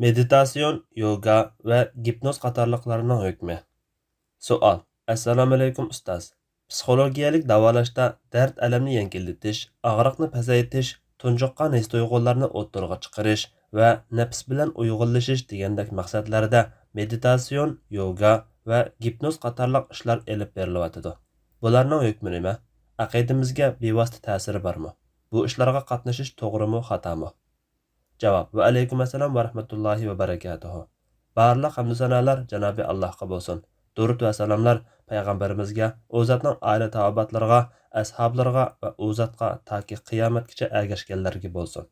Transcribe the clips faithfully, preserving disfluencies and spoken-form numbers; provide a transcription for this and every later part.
مېدىتاتسىيون، يوگا ۋە گىپنوز قاتارلىقلارنىڭ ھۆكمى. سوئال. ئەسسالامۇئەلەيكۇم ئۇستاز. پسىخولوگىيەلىك داۋالاشتا دەرد-ئەلەمنى يەڭگىللىتىش، ئاغرىقنى پەسەيتىش، تۇنجۇققان ھېس-تۇيغۇلارنى ئوتتۇرىغا چىقىرىش ۋە نەپس بىلەن ئۇيغۇنلىشىش دېگەندەك مەقسەتلەردە مېدىتاتسىيون، يوگا ۋە گىپنوز قاتارلىق ئىشلار ئېلىپ بېرىلىۋاتىدۇ. بۇلارنىڭ ھۆكمى نېمە؟ ئەقىدىمىزگە بىۋاسىتە تەسىرى بارمۇ؟ بۇ ئىشلارغا قاتنىشىش توغرىمۇ، خاتامۇ؟ جاۋاب. ۋەئەلەيكۇم ئەسسالام ۋە رەھمەتۇللاھى ۋە بەرەكاتۇھۇ. بارلىق ھەمدۇ سانالار جانابى ئاللاھقا بولسۇن. دۇرۇت ۋە سالاملار پەيغەمبىرىمىزگە، ئۇ زاتنىڭ ئائىلە تاۋابىئاتلىرىغا، ئەسھابلىرىغا ۋە ئۇ زاتقا تاكى قىيامەتكىچە ئەگەشكەنلەرگە بولسۇن.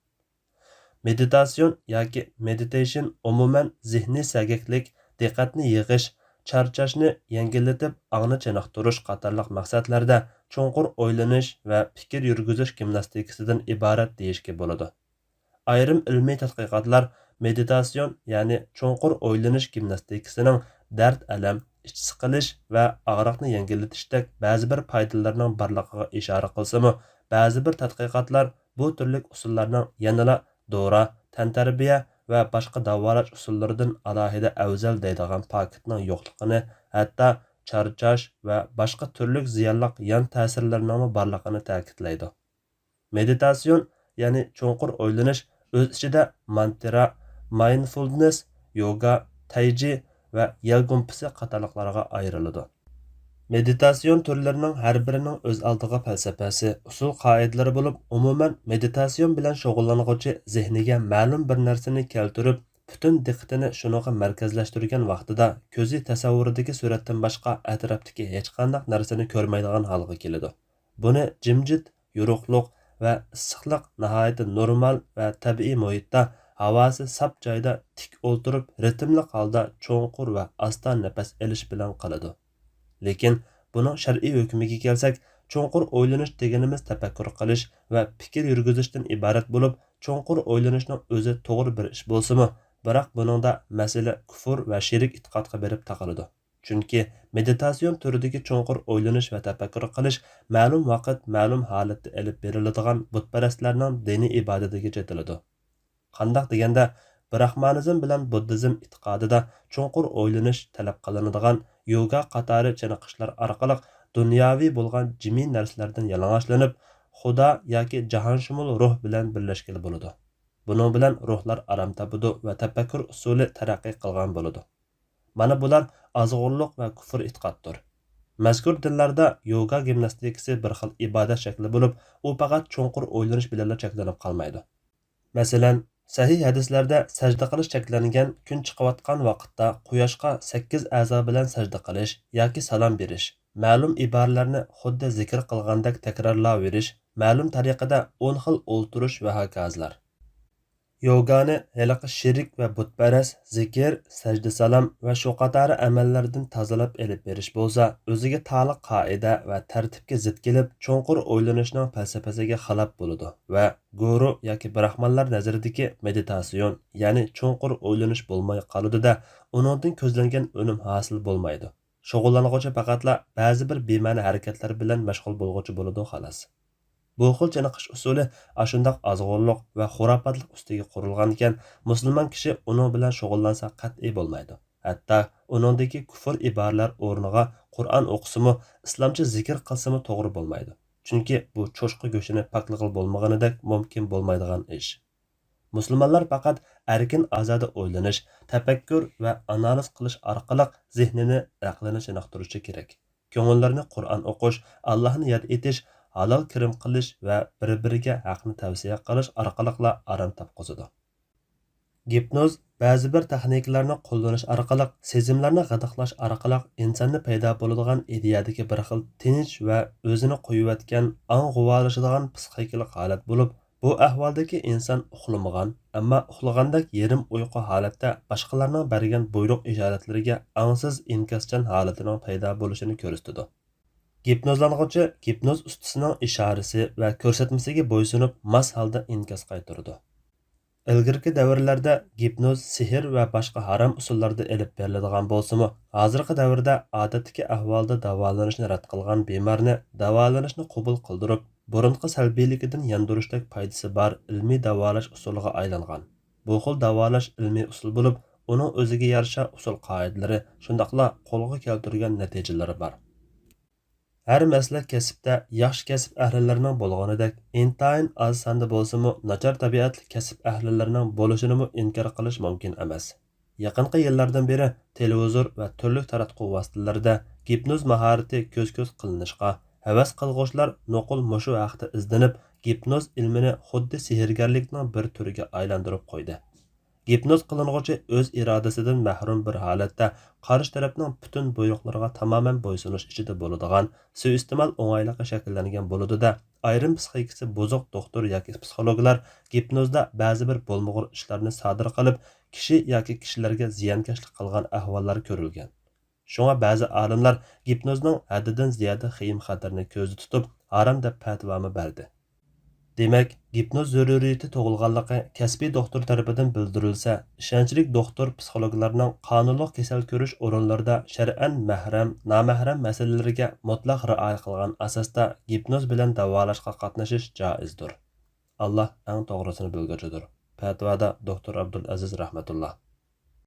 مېدىتاتسىيون ياكى مېدىتېيشن ئومۇمەن زېھنىي سەگەكلىك، دىققەتنى يىغىش، چارچاشنى يەڭگىللىتىپ، ئاڭنى چېنىقتۇرۇش قاتارلىق مەقسەتلەردە چوڭقۇر ئويلىنىش ۋە پىكىر يۈرگۈزۈش گىمناستىكىسىدىن ئىبارەت دېيىشكە بولىدۇ. ئايرىم ئىلمىي تەتقىقاتلار مېدىتاتسىيون، يەنى چوڭقۇر ئويلىنىش گىمناستىكىسىنىڭ دەرد-ئەلەم، ئىچ سىقىلىش ۋە ئاغرىقنى يەڭگىللىتىشتەك بەزى بىر پايدىلىرىنىڭ بارلىقىغا ئىشارە قىلسىمۇ، بەزى بىر تەتقىقاتلار بۇ تۈرلۈك ئۇسۇللارنىڭ يەنىلا دورا، تەنتەربىيە ۋە باشقا داۋالاش ئۇسۇللىرىدىن ئالاھىدە ئەۋزەل دەيدىغان پاكىتنىڭ يوقلۇقىنى، ھەتتا چارچاش ۋە باشقا تۈرلۈك زىيانلىق يان تەسىرلىرىنىڭمۇ بارلىقىنى تەكىتلەيدۇ. مېدىتاتسىيون، يەنى چوڭقۇر ئويلىنىش، ئۆز ئىچىدە مانترا، مايندفۇلنېس، يوگا، تەيجى ۋە يەل گۇمپىسى قاتارلىقلارغا ئايرىلىدۇ. مېدىتاتسىيون تۈرلىرىنىڭ ھەر بىرىنىڭ ئۆز ئالدىغا پەلسەپىسى، ئۇسۇل-قائىدىلىرى بولۇپ، ئومۇمەن، مېدىتاتسىيون بىلەن شۇغۇللانغۇچى زېھنىگە مەلۇم بىر نەرسىنى كەلتۈرۈپ، پۈتۈن دىققىتىنى شۇنىڭغا مەركەزلەشتۈرگەن ۋاقتىدا، كۆزى تەسەۋۋۇرىدىكى سۈرەتتىن باشقا ئەتراپتىكى ھېچقانداق نەرسىنى كۆرمەيدىغان ھالغا كېلىدۇ. بۇنى جىمجىت، يورۇقلۇق ۋە ئىسسىقلىق ناھايىتى نورمال ۋە تەبىئىي مۇھىتتا، ھاۋاسى ساپ جايدا تىك ئولتۇرۇپ، رىتىملىق ھالدا چوڭقۇر ۋە ئاستا نەپەس ئېلىش بىلەن قىلىدۇ. لېكىن بۇنىڭ شەرئىي ھۆكمىگە كەلسەك، چوڭقۇر ئويلىنىش دېگىنىمىز تەپەككۇر قىلىش ۋە پىكىر يۈرگۈزۈشتىن ئىبارەت بولۇپ، چوڭقۇر ئويلىنىشنىڭ ئۆزى توغرا بىر ئىش بولسىمۇ، بىراق بۇنىڭدا مەسىلە كۇفۇر ۋە شېرىك ئېتىقادقا بېرىپ تاقىلىدۇ. چۈنكى مېدىتاتسىيون تۈرىدىكى چوڭقۇر ئويلىنىش ۋە تەپەككۇر قىلىش مەلۇم ۋاقىت، مەلۇم ھالەتتە ئېلىپ بېرىلىدىغان بۇتپەرەستلەرنىڭ دىنىي ئىبادىتىگە چېتىلىدۇ. قانداق دېگەندە، براخمانىزم بىلەن بۇددىزم ئېتىقادىدا چوڭقۇر ئويلىنىش تەلەپ قىلىنىدىغان يوگا قاتارى چېنىقىشلار ئارقىلىق دۇنياۋى بولغان جىمىي نەرسىلەردىن يالىڭاچلىنىپ، خۇدا ياكى جاھانشۇمۇل روھ بىلەن بىرلەشكىلى بولىدۇ. بۇنىڭ بىلەن روھلار ئارام تاپىدۇ ۋە تەپەككۇر ئۇسۇلى تەرەققىي قىلغان بولىدۇ. مانا بۇلار ئازغۇنلۇق ۋە كۇفر ئېتىقادتۇر. مەزكۇر دىنلاردا يوگا گىمناستىكىسى بىر خىل ئىبادەت شەكلى بولۇپ، ئۇ پەقەت چوڭقۇر ئويلىنىش بىلەنلا چەكلىنىپ قالمايدۇ. مەسىلەن، سەھىھ ھەدىسلەردە سەجدە قىلىش چەكلەنگەن كۈن چىقىۋاتقان ۋاقىتتا قۇياشقا سەككىز ئەزا بىلەن سەجدە قىلىش ياكى سالام بېرىش، مەلۇم ئىبارىلەرنى خۇددى زىكىر قىلغاندەك تەكرارلاۋېرىش، مەلۇم تەرىقىدە ئون خىل ئولتۇرۇش ۋە ھاكازىلار. يوگانى ھېلىقى شېرىك ۋە بۇتپەرەس زىكىر، سەجدە سالام ۋە شۇ قاتارى ئەمەللەردىن تازىلاپ ئېلىپ بېرىش بولسا، ئۆزىگە تالىق قائىدە ۋە تەرتىپكە زىت كېلىپ، چوڭقۇر ئويلىنىشنىڭ پەلسەپىسىگە خىلاپ بولىدۇ ۋە گۇرۇ ياكى براخمانلار نەزىرىدىكى مېدىتاتسىيون، يەنى چوڭقۇر ئويلىنىش بولماي قالىدۇ-دە، ئۇنىڭدىن كۆزلەنگەن ئۈنۈم ھاسىل بولمايدۇ. شۇغۇللانغۇچى پەقەتلا بەزى بىر بىمەنە ھەرىكەتلەر بىلەن مەشغۇل بولغۇچى بولىدۇ، خالاس. بۇ خىل چېنىقىش ئۇسۇلى ئاشۇنداق ئازغۇنلۇق ۋە خۇراپاتلىق ئۈستىگە قۇرۇلغانىكەن، مۇسۇلمان كىشى ئۇنىڭ بىلەن شۇغۇللانسا قەتئىي بولمايدۇ. ھەتتا ئۇنىڭدىكى كۇفر ئىبارىلەر ئورنىغا قۇرئان ئوقۇسىمۇ، ئىسلامچە زىكىر قىلسىمۇ توغرا بولمايدۇ. چۈنكى بۇ چوشقا گۆشىنى پاكلىغىلى بولمىغىنىدەك مۇمكىن بولمايدىغان ئىش. مۇسۇلمانلار پەقەت ئەركىن ئازادە ئويلىنىش، تەپەككۇر ۋە ئانالىز قىلىش ئارقىلىق زېھنىنى، ئەقلىنى چېنىقتۇرۇشى كېرەك. كۆڭۈللىرىنى قۇرئان ئوقۇش، ئاللاھنى ياد ئېتىش، ھالال كىرىم قىلىش ۋە بىر-بىرىگە ھەقنى تەۋسىيە قىلىش ئارقىلىقلا ئارام تاپقۇزىدۇ. گىپنوز بەزى بىر تېخنىكىلارنى قوللىنىش ئارقىلىق، سېزىملارنى غىدىقلاش ئارقىلىق ئىنساندا پەيدا بولىدىغان ئىدىيەدىكى بىر خىل تىنچ ۋە ئۆزىنى قويۇۋەتكەن، ئاڭ غۇۋالىشىدىغان پسىخىكىلىق ھالەت بولۇپ، بۇ ئەھۋالدىكى ئىنسان ئۇخلىمىغان، ئەمما ئۇخلىغاندەك يېرىم ئۇيقۇ ھالەتتە باشقىلارنىڭ بەرگەن بۇيرۇق ئىشارەتلىرىگە ئاڭسىز ئىنكاسچان ھالىتىنىڭ پەيدا بولۇشىنى كۆرسىتىدۇ. گىپنوزلانغۇچى گىپنوز ئۇستىسىنىڭ ئىشارىسى ۋە كۆرسەتمىسىگە بويسۇنۇپ، ماس ھالدا ئىنكاس قايتۇرىدۇ. ئىلگىرىكى دەۋرلەردە گىپنوز سېھىر ۋە باشقا ھارام ئۇسۇللاردا ئېلىپ بېرىلىدىغان بولسىمۇ، ھازىرقى دەۋردە ئادەتتىكى ئەھۋالدا داۋالىنىشنى رەت قىلغان بىمارنى داۋالىنىشنى قوبۇل قىلدۇرۇپ، بۇرۇنقى سەلبىيلىكىدىن ياندۇرۇشتەك پايدىسى بار ئىلمىي داۋالاش ئۇسۇلىغا ئايلانغان. بۇ خىل داۋالاش ئىلمىي ئۇسۇل بولۇپ، ئۇنىڭ ئۆزىگە يارىشا ئۇسۇل قائىدىلىرى، شۇنداقلا قولغا كەلتۈرگەن نەتىجىلىرى بار. ھەر مەسلەك كەسىپتە ياخشى كەسىپ ئەھلىلىرىنىڭ بولغىنىدەك، ئىنتايىن ئاز ساندا بولسىمۇ ناچار تەبىئەتلىك كەسىپ ئەھلىلىرىنىڭ بولۇشىنىمۇ ئىنكار قىلىش مۇمكىن ئەمەس. يېقىنقى يىللاردىن بېرى تېلېۋىزور ۋە تۈرلۈك تاراتقۇ ۋاسىتىلىرىدە گىپنوز ماھارىتى كۆز-كۆز قىلىنىشقا، ھەۋەس قىلغۇچىلار نوقۇل مۇشۇ ھەقتە ئىزدىنىپ، گىپنوز ئىلمىنى خۇددى سېھىرگەرلىكنىڭ بىر تۈرىگە ئايلاندۇرۇپ قويدى. گىپنوز قىلىنغۇچى ئۆز ئىرادىسىدىن مەھرۇم بىر ھالەتتە قارشى تەرەپنىڭ پۈتۈن بۇيرۇقلىرىغا تامامەن بويسۇنۇش ئىچىدە بولىدىغان سۇيىئىستېمال ئوڭايلىقى شەكىللەنگەن بولىدۇ-دە، ئايرىم پىسخىكىسى بۇزۇق دوختۇر ياكى پسىخولوگلار گىپنوزدا بەزى بىر بولمىغۇر ئىشلارنى سادىر قىلىپ، كىشى ياكى كىشىلەرگە زىيانكەشلىك قىلغان ئەھۋاللار كۆرۈلگەن. شۇڭا بەزى ئالىملار گىپنوزنىڭ ھەددىدىن زىيادە خېيىم-خەتىرىنى كۆزدە تۇتۇپ، ھارام دەپ پەتىۋامۇ بەردى. دېمەك، گىپنوز زۆرۈرىيىتى تۇغۇلغانلىقى كەسپىي دوختۇر تەرىپىدىن بىلدۈرۈلسە، ئىشەنچلىك دوختۇر، پسىخولوگلارنىڭ قانۇنلۇق كېسەل كۆرۈش ئورۇنلىرىدا شەرئەن مەھرەم، نامەھرەم مەسىلىلىرىگە مۇتلەق رىئايە قىلغان ئاساستا گىپنوز بىلەن داۋالاشقا قاتنىشىش جائىزدۇر. ئاللا ئەڭ توغرىسىنى بىلگۈچىدۇر. پەتىۋادا دوختۇر ئابدۇلئەزىز رەھمەتۇللا.